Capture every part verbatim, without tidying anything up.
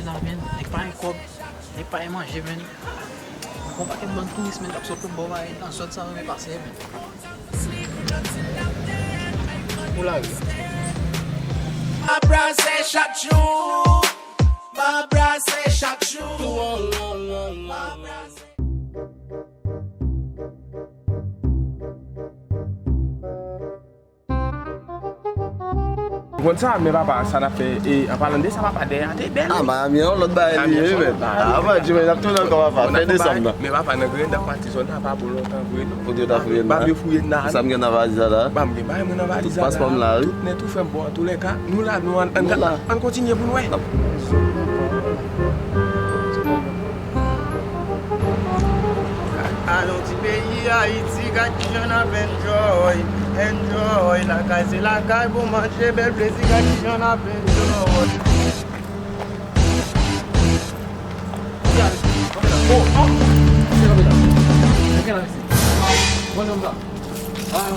Sa, men, nèg pa gen kòb, nèg pa gen manje, men. Gon pakèt bann touris, men, k ap sot lòt bò, bay, nan zòn sa, renmen pase, men. Pou lari. M ap brase chak jou. M ap brase chak jou. M ap brase. Ou konn sa, men papa, sa n ap fè, e, an palan de sa, papa, dèyè a te bèl. A, Miami an, lòt bagay li ye, men. A, mwen di, men, n ap tounen ankò, papa. Fè desanm nan. Men papa, nan Grenn, n ap pati zòn nan, pa bon lontan vre, non. Kote yo ta fouye n nan? Ba m fouye n nan. Sa m gen nan valiz la, la? Ba m gen, ba m gen nan valiz la, la. Tout nèt ou fè m bon, antoulèka, nou la, nou an, an, an kontinye pou n wè. Alon ti peyi Ayiti, gad kijan n ap enjoy, enjoy. Lakay se lakay pou manje, bèl plezi, gad kijan n ap enjoy. Oh, oh. Bon, janm sa. Ah.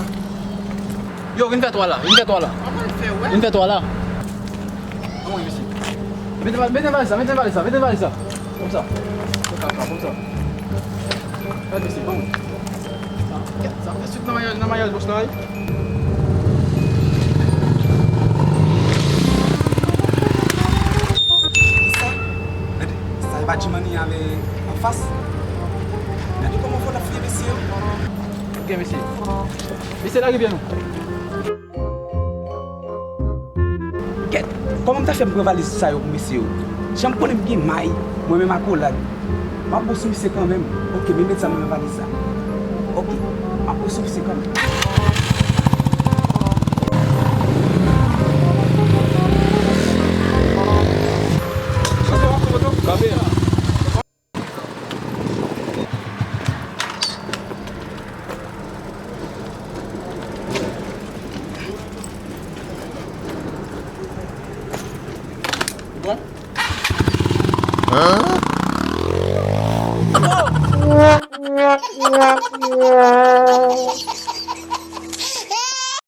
Yo, vin fè twa la, vin fè twa la. Vin fè twa la. Anmwey, mesye. Mete va-, mete valiz la, mete valiz la, mete valiz la. Konsa. Konsa, konsa. Gade, mesye, bon. Sa, sa fè swit nan maryaj, nan maryaj bòs la, wi. Sa, gade, sa e pa Jimani avè anfas. Gade kòman fò l ap fouye mesye yo. Ok, mesye. Mesye, lage pye nou. Kèt, kòman m ta fè m pran valiz sa yo pou mesye yo? Jan m konnen m gen may, mwen menm akolad. M ap bon sou misye kanmenm. Ok, men met sa m nan valiz la. Ok, m ap bon sou misye kanmenm. Kanpe. Bon.